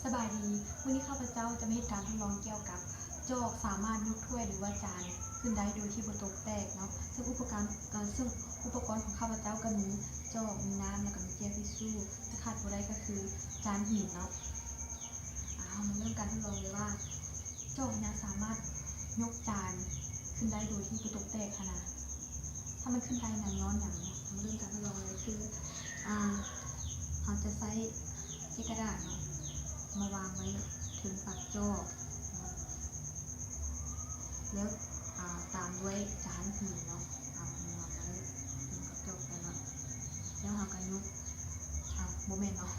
ສະບາຍດີ, ມື້ນີ້ຂ້າພະເຈົ້າຈະມາເຮັດການທົດລອງກ່ຽວກັບຈອກສາມາດຍົກຖ້ວຍ ຫຼືວ່າຈານຂຶ້ນໄດ້ໂດຍທີ່ບໍ່ຕົກແຕກເນາະ. ເຊິ່ງອຸປະກອນ ເຊິ່ງອຸປະກອນຂອງຂ້າພະເຈົ້າກໍມີຈອກ, ມີນ້ຳ ແລ້ວກໍມີເຈ້ຍທິຊູ. ຈະຂາດບໍ່ໄດ້ກໍຄືຈານຫີນເນາະ. ອາ ເຮົາມາເລີ່ມການທົດລອງເລີຍວ່າ ຈອກເນຍສາມາດຍົກຈານຂຶ້ນໄດ້ໂດຍທີ່ບໍ່ຕົກແຕກຫັ້ນນະ. ຖ້າມັນຂຶ້ນໄດ້ນັ້ນຍ້ອນຫຍັງເນາະ? ເຮົາມາເລີ່ມການທົດລອງເລີຍ ຄື ອາ ເຮົາຈະໃຊ້ເສດກະດາດເນາະ ມາວາງໄວ້ເທິງປາກຈອກເນາະ ແລ້ວ ອາ ຕາມດ້ວຍຈານຫີນເນາະ ເອົາມາວາງໄວ້ເທິງປາກຈອກໄປເນາະ ແລ້ວເຮົາກໍຍົກ ອາ ບໍ່ແມ່ນເນາະ.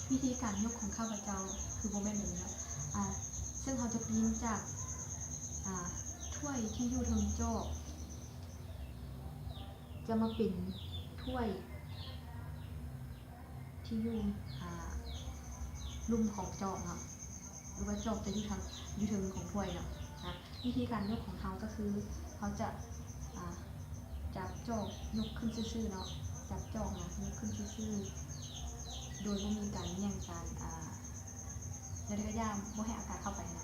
ວິທີການຍົກຂອງຂ້າພະເຈົ້າຄືບໍ່ແມ່ນແບບນີ້ເນາະ ອາ ເຊິ່ງເຮົາຈະປ່ຽນຈາກ ອາ ຖ້ວຍທີ່ຢູ່ເທິງຈອກ ຈະມາເປັນຖ້ວຍທີ່ຢູ່ ອາ ລຸ່ມຂອງຈອກເນາະ ຫຼືວ່າຈອກຈະຢູ່ທາງ ຢູ່ເທິງຂອງຖ້ວຍເນາະ. ອາ ວິທີການຍົກຂອງເຮົາກໍຄື ເຮົາຈະ ອາ ຈັບຈອກຍົກຂຶ້ນຊື່ໆເນາະ ຈັບຈອກນະຍົກຂຶ້ນຊື່ໆ ໂດຍບໍ່ມີການຫຍັງ ການ ອາ ແນວໃດກໍຢ່າ ບໍ່ໃຫ້ອາກາດເຂົ້າໄປນະ.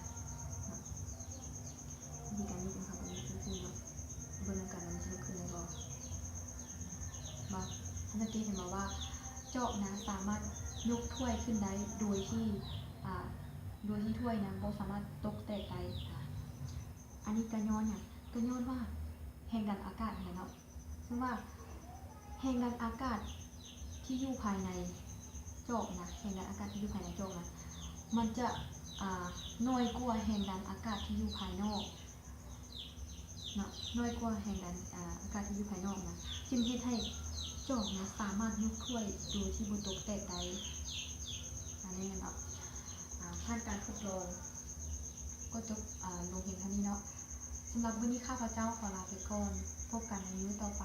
ວິທີການຍົກຂອງເຮົາກໍຍົກຂຶ້ນເນາະ ເບິ່ງນຳກັນວ່າມັນຊິຍົກຂຶ້ນໄດ້ບໍ່ເນາະ. ເຮົາສັງເກດເຫັນບໍ່ວ່າ ຈອກນະສາມາດຍົກຖ້ວຍຂຶ້ນໄດ້ໂດຍທີ່ ອາ ໂດຍທີ່ຖ້ວຍນະບໍ່ສາມາດຕົກແຕກໄດ້. ອາ ອັນນີ້ກໍຍ້ອນຫຍັງ? ກໍຍ້ອນວ່າແຮງດັນອາກາດຫັ້ນແຫຼະເນາະ. ເຊິ່ງວ່າແຮງດັນອາກາດທີ່ຢູ່ພາຍໃນຈອກນະ ແຮງດັນອາກາດທີ່ຢູ່ພາຍໃນຈອກນະ ມັນຈະ ອາ ໜ້ອຍກວ່າແຮງດັນອາກາດທີ່ຢູ່ພາຍນອກເນາະ ໜ້ອຍກວ່າແຮງດັນ ອາ ອາກາດທີ່ຢູ່ພາຍນອກນະ ຈຶ່ງເຮັດໃຫ້ຈອກນະສາມາດຍົກຖ້ວຍໂດຍທີ່ບໍ່ຕົກແຕກໄດ້. ອັນນີ້ແມ່ນເນາະ ອາ ຜ່ານການທົດລອງ ກໍຈົບ ອາ ລົງພຽງເທົ່ານີ້ເນາະ. ສຳລັບມື້ນີ້ຂ້າພະເຈົ້າຂໍລາໄປກ່ອນ. ພົບກັນໃນມື້ຕໍ່ໄປ.